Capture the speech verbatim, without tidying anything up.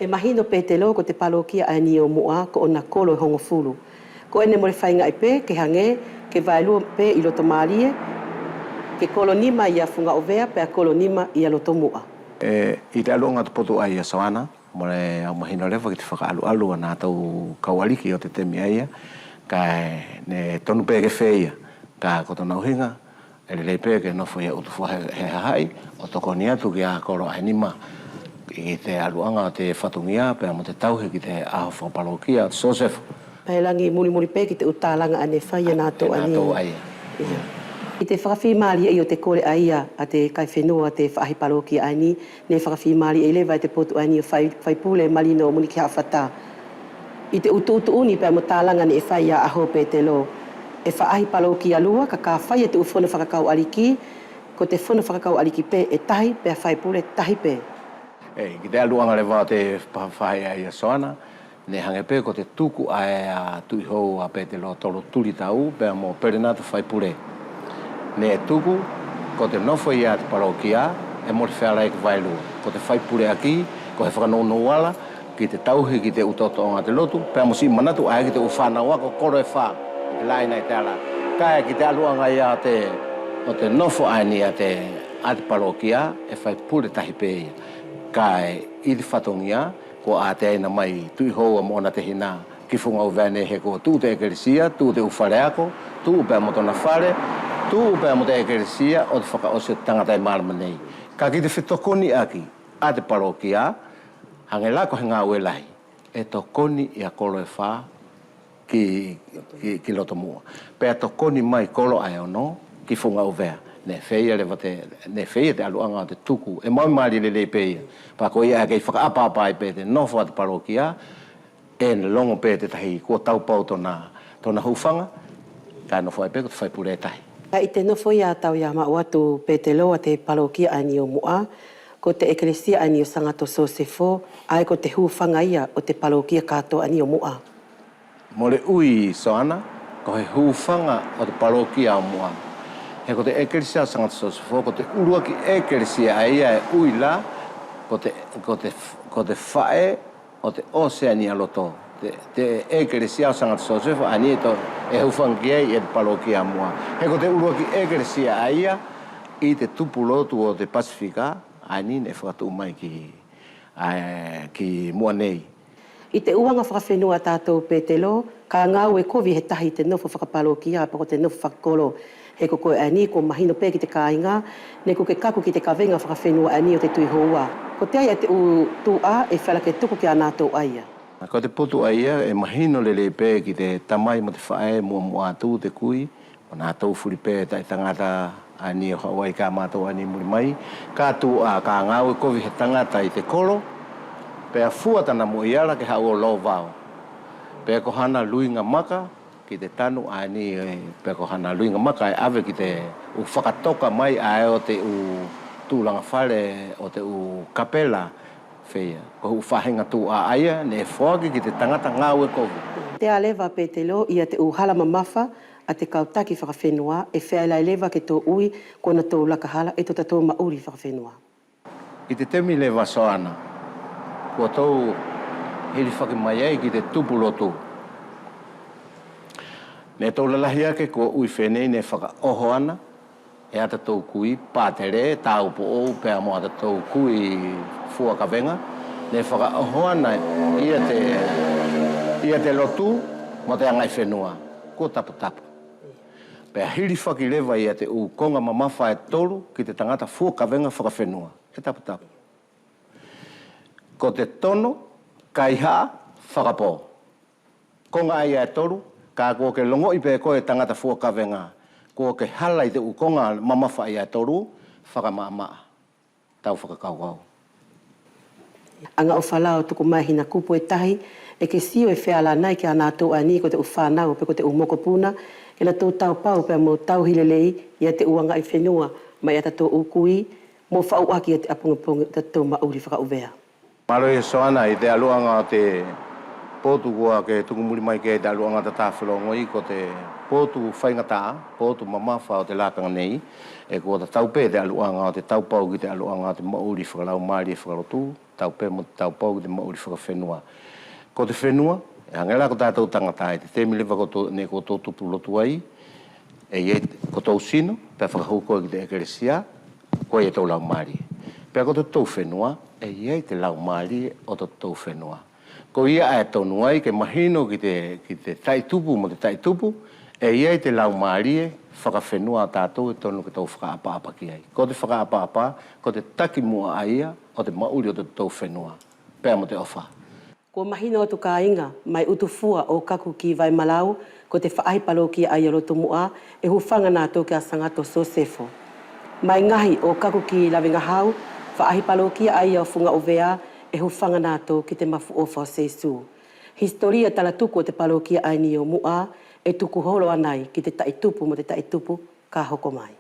ʻE mahino Petelo ko te palokia ʻaeni ʻo Muʻa ko ʻona kolo ʻe hogofulu. Ko ʻene mole faigaʻi pe ke hage ke vaelua pe ʻi loto malie, ke kolo nima ia Fugaʻuvea pea kolo nima ia Lotomuʻa. ʻE, ʻi te ʻaluʻaga ʻo te potu ʻaia Soana, mole au mahino leva ki te fakaʻaluʻalu ʻa natou kau ʻaliki ʻo te temi ʻaia, kaʻe neʻe tonu pe ke feia, kaʻe ko tona ʻuhiga ʻe lelei pe ke nofo ia ʻUtufua he, he hahaʻi ʻo tokoni atu kia kolo ʻae nima ʻi te ʻaluʻaga ʻo te fatugia pea mo te tauhi ki te ʻaho fakapalokia ʻo te Sosefo. Pea ʻe lagi mulimuli pe ki te ʻu talaga ʻae neʻe fai ia natou ʻaeni. ʻI te fakafimalieʻi ʻo te kole ʻaia ʻa te kaifenua ʻo te faʻahi palokia ʻaeni, neʻe fakafimalieʻi leva e te potu ʻaeni ʻo fai, faipule Malino Munikehaʻafata. ʻI te ʻu tuʻutuʻuni pea mo talaga neʻe fai ia ʻaho Petelo, ʻe faʻahi palokia lua kaʻe ka fai e te ʻu fono fakakau ʻaliki, ko te fono fakakau ʻaliki pe ʻe tahi pea faipule tahi pe. ʻEi, ki te ʻaluʻaga leva ʻo te faʻahi ʻaia Soana, neʻe hage pe ko te tuku ʻae ʻa Tuʻihou ʻa Petelo Tolotulitau pea mo Pelenato Faipule. Neʻe tuku ko te nofo ia ʻa te palokia ʻe mole feala ia ke vaelua. Ko te faipuleʻaki, ko he fakanounouala ki te tauhi ki te ʻu toʻotoʻoga ʻa te lotu, pea mo siʻi manatu ʻae ki te ʻu fanau ako kolo ʻe fa, ki te laina ʻi te ala. Kaʻe ki te ʻaluʻaga ia ʻo te, ʻo te nofo ʻaeni ʻa te, ʻa te palokia ʻe faipule tahi pe ia. Kaʻe ʻi te fatugia, kua ʻateaina mai Tuʻihou mo ʻona tehina ki Fugaʻuvea nei he kua tuʻu te ʻekelesia, tuʻu te ʻu fale ako, tuʻu pea mo tona fale, tuʻu pea mo te ʻekelesia ʻo te fakaʻosi ʻo te tagata ʻe malama nei. Kaʻe ki te fetokoniʻaki ʻa te palokia, hage la ko he gaue lahi, ʻe tokoni ia kolo ʻe fa ki, ki, ki Lotomuʻa. Pea tokoni mai kolo ʻae ono ki Fugaʻuvea. Neʻe feia leva te, neʻe feia te ʻaluʻaga ʻo te tuku. ʻE maʻu malie lelei pe ia. Pea ko ia ʻae kei fakaʻapaʻapa ai pe te nofo ʻa te palokia, ʻe logo pe te tahi kua taupau tona, tona hufaga, kaʻe nofo ai pe ko te faipule ʻe tahi. Kaʻe ʻi te nofo ia ʻa tau ia maʻu atu Petelo ʻa te palokia ʻaeni ʻo Muʻa, ko te ʻekelesia ʻaeni ʻo Sagato Sosefo, ʻae ko te hufaga ia ʻo te palokia katoa ʻaeni ʻo Muʻa. Mole ui Soana, ko he hufaga ʻo te palokia ʻo Muʻa. He ko te ʻekelesia ʻo Sagato Sosefo, ko te ʻuluaki ʻekelesia ʻaia ʻe ui la, ko te, ko te, ko te faʻe ʻo te Oseania loto. Te, te ʻekelesia ʻo Sagato Sosefo ʻaeni ʻe to, ʻe hufaga ki ai e te palokia ʻo Muʻa. He ko te ʻuluaki ʻekelesia ʻaia ʻi te tupu lotu ʻo te Pasifika, ʻaeni neʻe fakatuʻu mai ki, ʻae, ki Muʻa nei. ʻI te ʻu aga fakafenua ʻa tatou Petelo, ka gaue kovi he tahi te nofo fakapalokia pea ko te nofo fakakolo. He ko koe ʻaeni kua mahino pe ki te kaiga, neʻe kua ke kaku ki te kavega fakafenua ʻaeni ʻo te Tuʻi Houa. Kotea ia te ʻu tuʻa ʻe feala ke tuku kia natou ʻaia? Ko te potu ʻaia ʻe mahino lelei pe ki te tamai mo te faʻe muʻamuʻa atu te kui, mo natou fuli pe taʻi tagata ʻaeni ʻo Hauaiʻi kia matou ʻaeni muli mai, ka tuʻa ka gaue kovi he tagata ʻi te kolo, pea fua tana moʻi ala ke haʻu ʻo lovao. Pea ko hana luiga maka ki te tanu ʻaeni, pea ko hana luiga maka ʻe ʻave ki te ʻu fakatoka mai ʻae ʻo te ʻu tuʻulaga fale ʻo te ʻu kapela, feia. Ko he ʻu faʻahiga tuʻa ʻaia neʻe foaki ki te tagata gaue kovi. Tea leva Petelo ia te ʻu hala mamafa ʻa te kau taki fakafenua, ʻe feala leva ke tou ui ko natou laka hala ʻi totatou maʻuli fakafenua. ʻI te temi leva Soana, kua tou hilifaki mai ai ki te tupu lotu. Neʻe tou lalahi ake kua ui feneʻi neʻe fakaʻoho ana e ʻatatou kui patele, taupoʻou pea mo ʻatatou kui fua kavega, neʻe fakaʻoho ana ia te, ia te lotu mo te agaʻifenua. Kua taputapu. Pea hilifaki leva ia te ʻu koga mamafa ʻe tolu ki te tagata fua kavega fakafenua. ʻE taputapu. Ko te tono, kaihaʻa, fakapō. Koga ʻaia ʻe tolu, ka kua ke logoʻi pe koe tagata fua kavega, kua ke hala ʻi te ʻu koga mamafa ʻaia ʻe tolu, fakamaʻamaʻa. Tau fakakaukau. Aga ʻofa la ʻo tuku mai hina kupu ʻe tahi, ʻe ke sio ʻe feala anai kia natou ʻaeni ko te ʻu fanau peʻe ko te ʻu mokopuna, ke natou taupau pea mo tauhi lelei ia te ʻu agaʻifenua mai ʻatatou ʻu kui, mo faʻu ʻaki ia te ʻapogipogi ʻo tatou maʻuli fakaʻuvea. Malo ia Soana, ʻi te ʻaluʻaga ʻo te, Potu kua ke tuku muli mai ki ai te ʻaluʻaga tata felogoi ko te potu faigataʻa, potu mamafa ʻo te lakaga nei. ʻE kua tatau pe te ʻaluʻaga ʻo te taupau ki te ʻaluʻaga ʻo te maʻuli fakalaumalie fakalotu, tau pe mo te taupau ki te maʻuli fakafenua. Ko te fenua, ʻe hage la ko tatou tagata ʻi te temi leva ko tou, neʻe ko tou tupu lotu ai, ʻe ʻi ai ko tou sino, pea fakahū koe ki te ʻekelesia, ko ia tou laumalie. Pea ko totou fenua, ʻe ʻi ai te laumalie ʻo totou fenua. Ko ia ʻae tonu ai ke mahino ki te, ki te taʻitupu mo te taʻitupu, ʻe ʻi ai te laumalie fakafenua ʻa tatou ʻe tonu ke tou fakaʻapaʻapa ki ai. Ko te fakaʻapaʻapa, ko te taki muʻa ʻaia ʻo te maʻuli ʻo totou fenua. Pea mo te ʻofa. Kua mahino atu kaiga, mai Utufua ʻo kaku ki Vaimalau, ko te faʻahi palokia ʻaia ʻo Lotomuʻa, ʻe hufaga natou kia Sagato Sosefo. Mai Gahi ʻo kaku ki Lavegahau, faʻahi palokia ʻaia ʻo Fugaʻuvea, ʻe hufaga natou ki te Mafuʻofa ʻo Sesu. Hisitolia talatuku ʻo te palokia ʻaeni ʻo Muʻa, ʻe tuku holo anai ki te taʻitupu mo te taʻitupu ka hoko mai.